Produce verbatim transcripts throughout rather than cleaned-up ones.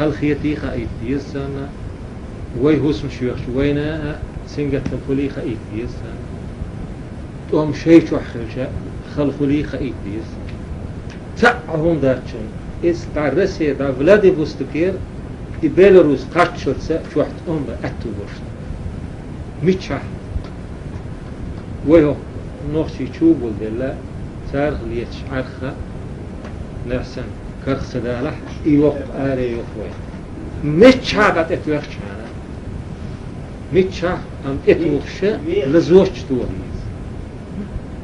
Халахетий хаийта деза царна, вай хӀусамаш йоьхча, вайна а сингаттам хулий хаийта деза царна. ТӀом шоай чохь хилча, хала хулий хаийта деза царна. Цхьа а хӀума дац шуна, иза дӀа Россе, дӀа Владивостокера, и Беларусь кхаччалца чохь тӀом бан аьтту болуш. Миччахь? Вай хӀокху нохчий чу а гулделла, царах леташ Ӏарха, нехь санна, карах ца далахь, и йоккха аре йоху вай. Миччахь дӀа тӀетоьхча хьана? Миччахь, амма тӀетухуш лазочу туху иза.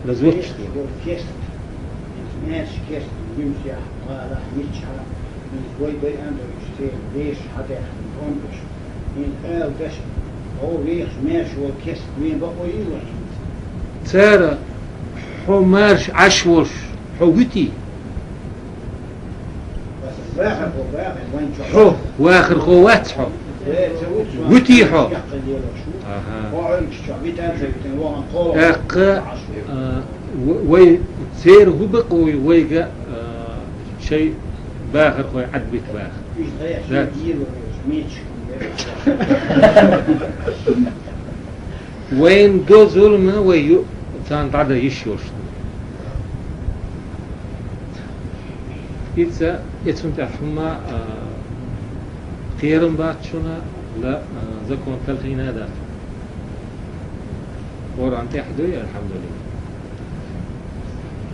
Лазочу туху. Иза маьрша кест, гуьмсехь, гӀалахь, миччахь, иза вай дай андо, уьш церан вешаш хьадаьхна, тӀом беш. Иза ала даш, хьо вехаш маьрша волу кест вен бакъо йийла хӀинца. Цара хьо маьрша Ӏаш волуш, хьо вуьтий? Аса вахар хьо, вахар, вайн чохь. Хьо, вахар хьо вац хьо? Э, ца ву, ца ву. Вуьтий хьо? Яккха лелаш ву. Аха. Хьо Ӏуьллуш чохь, витан ца витан, вахана кхола. ТӀаккха, Ӏаш ву. А, В-, вай церан хӀун бакъо ю вайга, а, шайн бахархой Ӏадбита баха? Дац. Вайн до зулма вай ю, царна дӀадан йиш йолуш ду. Иза, и цунна тӀехь хӀумма, а, кхерам бац шуна, ла, а, закон талхийна а дац. Къуръан тӀехь дуй, алхьамдулиллахӀ.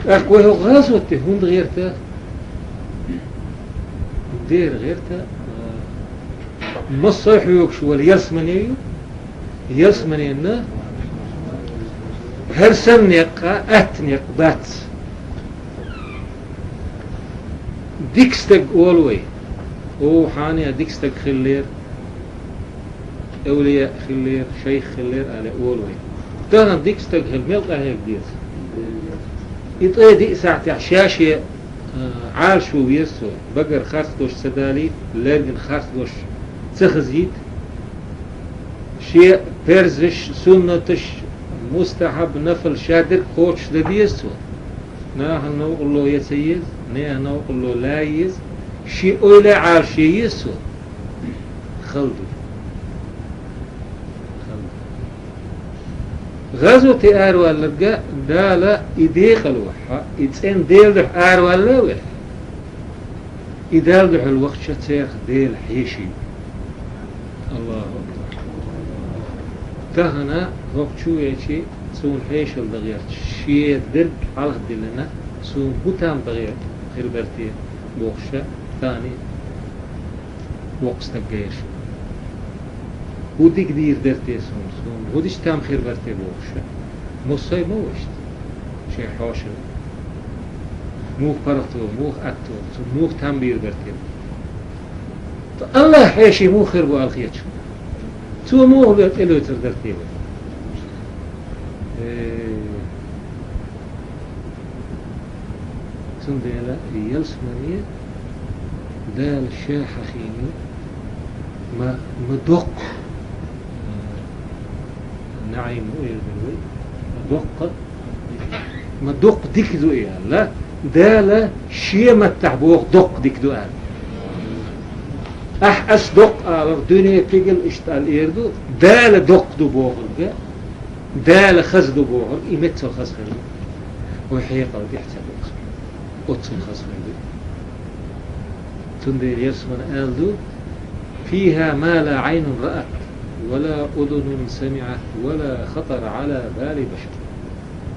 ТӀаккха вай хӀокху гӀазотте хӀунда гӀерта? Дера гӀерта, а, массо а хьоьгуш волу ялсамане ю, ялсаманенна хӀара санна некъ а, атта некъ бац. Дика стаг олу вай. О, хьан а дика стаг хиллера. Эвлия хиллера, шайх хиллера аьлла олу вай. Тахана дика стаг хила мел къахьега деза? И ткъе диъ сахьтехь ша-шен, а, Ӏалашо веза цо, багара харц долуш ца далийта, лергана харц долуш ца хазийта, шен парзаш, суннаташ, мустахьаб, нафал ша дерг кхочуш дан деза цо. Нахана новкъарло ян ца еза, нехан новкъарло лан еза, шен ойла а Ӏалашъян еза цо. Хала ду. Хала ду. ГӀазоте аравалларга Дала и декъалвахьа, и цӀена Делан дуьхьа аравалла а велахь, и Далла дуьхьал вахча церах Дела хьеший. Аллаху акбар. Тахана хӀокху чу веачий, суна хьешал дан гӀерташ, шен дерг хьалха диллина, суна хӀун там дан гӀерта хир бара те бохуша, тахана воккха стаг гайша. ХӀун дика дийр дара те суна, суна хӀун дича там хир бара те бохуша. Муссай ма ву иштта? Шайн хьошалла. Муха паргӀато, муха атто, цунна муха там бийр дара те? Ткъа Аллах хьеший муха хир бу аьлла хеташ? Цо муха бен тӀелоьцур дара те вай? Э, Цундела ялсамане Дала ша хьахийна ма, ма доккха, э, наӀим ву эр дара вай, ма доккха, ма доккха дика ду и аьлла. Дала шен маттахь боху доккха дика ду аьлла. Ахь ас доккха алар, дуьне кегал иштта аьлла эр ду, Дала доккха ду бохург. Дала хаза ду бохург, и меттал хаза хир ду. Вай хьекъал тӀехь ца боху. Оццул хаза хир ду. Цундела ялсамане аьлла ду: «فيها ما لا عين رأت، ولا أذن سمعت، ولا خطر على بال بشر،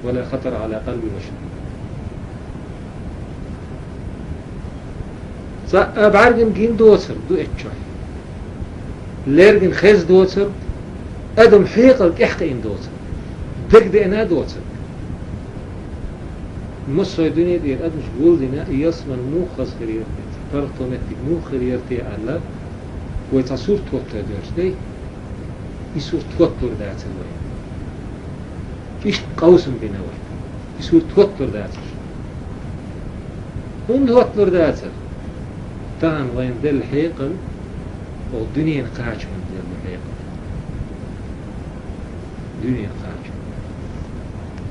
ولا خطر على قلب بشر». Цхьа а бӀаьргана гина доцург ду эцчохь. Лергана хеза доцург, адам хьекъал тӀехь кхиъна доцург, дагадеана доцург. Массо а дуьне тӀера адамаш гулдина, и ялсамане муха хаза хир яра те, паргӀато меттиг муха хир яра те аьлла, вай цхьа сурт хӀотто доьрзу дей, и сурт хӀотталур дацара вай. Иштта къовсам бина вай. И сурт хӀотталур дацара. ХӀунда хӀотталур дацара? Тахана вайна делла хьекъал, оха дуьненан кхачаман делла хьекъал. Дуьненан кхачаман.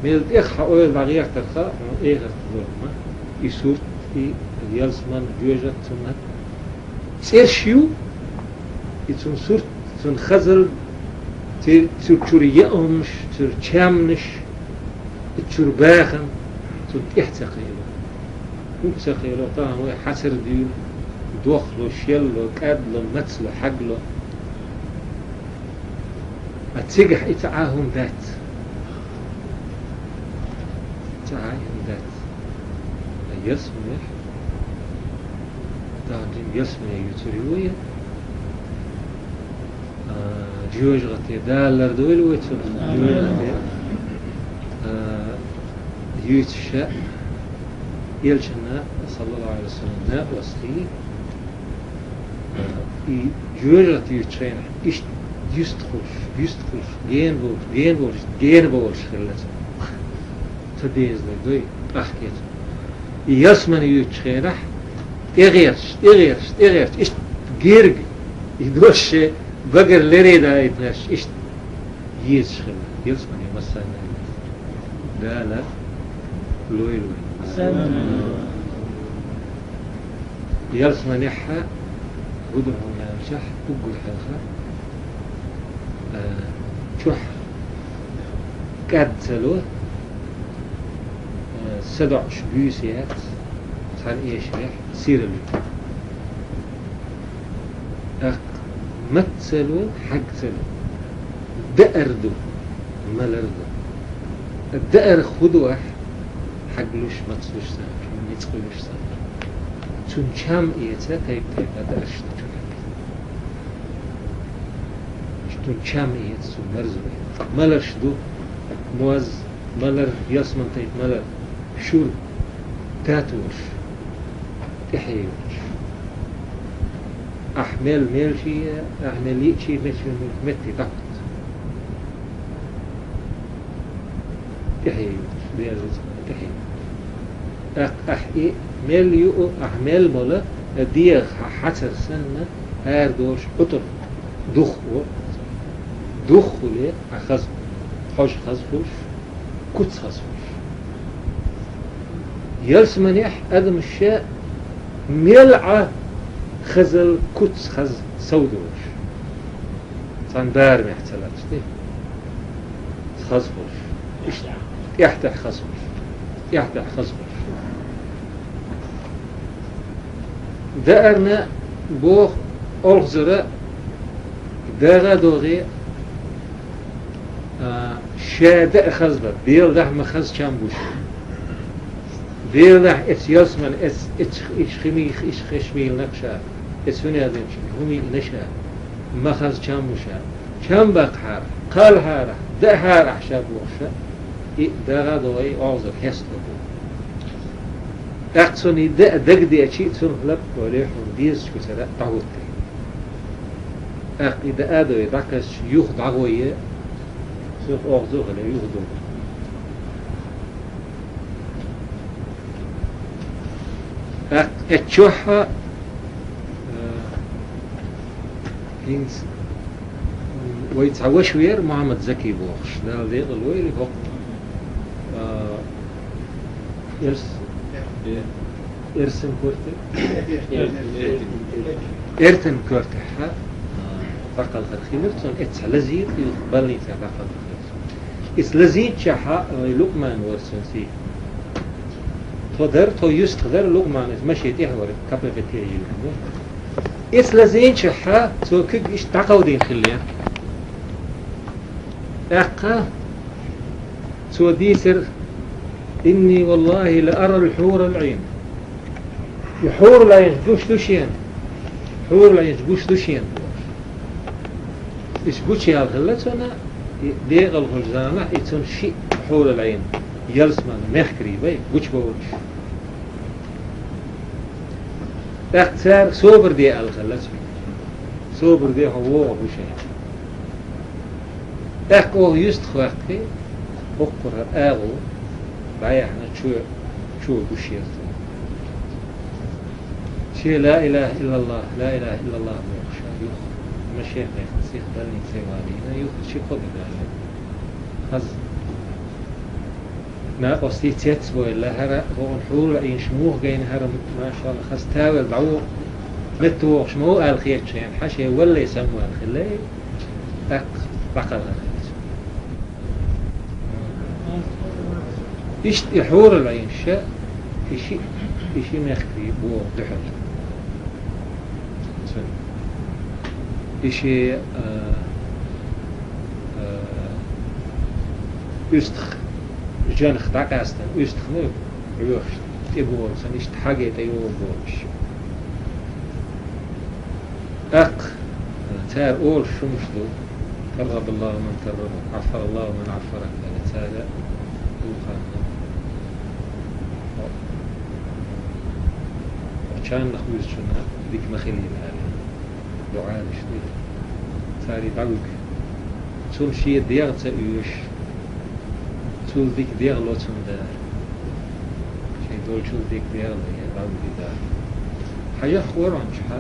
Мел тӀех хьан ойла дӀагӀертарха, хьуна эхарт лорма, и сурт, и ялсаман, жоьжахат цунна. цӀераш ю, и цун сурт, цун хазал, ци-, цу чуьра яамаш, цуьра чамнаш, и чуьра бахан, цун тӀехь ца кхийло. ХӀунда ца кхийло, тахан вай хьацар дуьйна, дохло, шелло, кӀадло, мацло, хьагло. А цигахь и ца Ӏа хӀума дац. Ца Ӏа и хӀума дац. А ялсаманехь, тахана жин ялсамане юьйцур ю вай. А, жоьжахате Дала лардойла вай цунах. Амин. Жоьжахате, а, юьйцуша, элчанна, саллаллаху Ӏалайхи ва саллам, накъостий, и жоьжахате юьйцучу хенахь иштта юьстахуш, юьстахуш, гена болуш, гена болуш, гена болуш хилла цо. Ца деза дой, тӀахкечу. И ялсамане юьйцучу хенахь тӀегӀерташ, тӀегӀерташ, тӀегӀерташ, иштта герга, и дош шен багара лере даийтинарш, иштта езаш хилла. Ялсамане массарна а еза. Дала лойла вайна. Амин. Ялсаманехь хӀу ду хьуна аьлчахь, уггар хьалха, а, чохь кӀад ца ло, а, садоӀуш буьйса яц, цхьана эшарехь сиралуьйту. ТӀаккха мац ца ло, хьаг ца ло. Даар ду, малар ду. Даарах хӀу ду ахь? Хьаглуш, мацлуш санна, ницкъ хуьлуш санна. Цунна чам эца тайп-тайпа даарш ду чу. Цунна чам эца, цунна марзо эца. Маларш ду, моз, малар, ялсаман тайпа малар, шура, татолаш, тӀаьхье йолуш. Ахь мел мелчий, ахь мел йиъчий, мечмел метте дӀакхуьтту. ТӀаьхье йолуш, Делан рицкъана тӀаьхье йолуш. ТӀаккха ахь и мел юу, ахь мел молу, дегӀах хьан хьацар санна, арадолуш Ӏутар, духхо. Духхуле, ахь хаза, хьожа хаза хуьлуш, куц хаза хуьлуш. Ялсаманехь адамаш ша мел Ӏа хазал, куц хаза сов долуш. Цхьана барамехь ца лаьтташ ди. Хаза хуьлуш. Иштта тӀаьхь-тӀаьхьа хаза хуьлуш. ТӀаьхь-тӀаьхьа хаза хуьлуш. Даарна боху олхазара дагӀа а догӀий, а, ша даа хаза дан, Делан дуьхьа ма хаза чам бу ша. Делан дуьхьа эцу ялсамане, эцу, эцу иш химих, иш хешмийла нах ша, эцу хӀуьнан динчу хӀумийна ша, ма хаза чам бу ша. Чам баккхахьара, кхалхьара, даахьара ахь ша бохуш, и дагӀа а догӀий, олхазара хьесталур бу. ТӀаккха цунна и даа дагадеачий, цунах лап а олий, хьуна дезачу куьцара дӀахӀуттий. ТӀаккха и даа а догӀий, дӀакхаьчча юха дӀагӀойе, цунах олхазо а хиле, юха догӀу. ТӀаккха эццу чохь а, э, хӀинца вай цхьа ваша веара Мухьаммад Заки бохуш, Дала декъала войла хӀокху, э, эрс-, эрсин корта, эртин кортехь, э, дӀакхалхар хилира, цунна эццахь лазийра, и больницехь дӀакхалхар хилира. Иза лазийначохь, э, Лукъман вара цуьнан сий. Тхо дара, тхо юьстах дара, Лукъман, иза машен тӀехь вара, капе бетте йилла. Иза лазийначохь, цо куьг иштта дӀакховдийна хиллера. ТӀаккха цо дийцира: «Инни валлахи ла арал хьурал Ӏин». И хьурал Ӏинаш гуш ду шена. Хьурал Ӏинаш гуш ду шена. Иза гучу яьлла хилла цунна, и декъалхочу заманахь, и цунна шиъ хьурал Ӏин, ялсаман мехкарий бай, гучубовлуш. ТӀаккха цара собар де аьлла хилла цунна. Собар де, хьо вогӀур ву шайн. ТӀаккха оха юьстах ваьккхи, хӀокхура агӀо дӀаяьхьна чу, чу гуш яра цунна. Шен ла илаха иллаллах, ла илаха иллаллах бохуш, юха машен тӀехь сиха больнице валийна, юха ши-кхо де даьлла. Хаза. Накъостий цецбойла, хӀара хӀокхуьнан хьурал Ӏинаш муха гайна хӀара, машалла, хаза тавар дӀавоху. Метта вогӀуш ма ву аьлла хеташ хьена, хьан шен валле самаваьлла хилла, тӀаккха баккхал хилла. Иштта и хьурул-Ӏийн ша, и ши, и ши мехкарий богӀу дуьхьал. И ши, а, а, уьстах, женах дӀакъаьстина, уьстахна Ӏоьхуш тӀе богӀу санна, иштта хьаге тӀе йогӀу богӀуш. ТӀаккха цара олуш хӀумаш ду: «Каррамаллаху ман каррамак, Ӏаффараллаху ман Ӏаффарак», аьлла, цара дукха ханна. Хьо чарнах вуьзучунна дика ма хилийла аьлла. ДуӀа деш ду. Цара дӀавуьгу. Цунна шен дегӀ ца оьшу. Цул дика дегӀ ло цунна Дала. Шен долчул дика дегӀ ло, я дӀавуьгу Дала. Хьажахьа хӀоранча хьа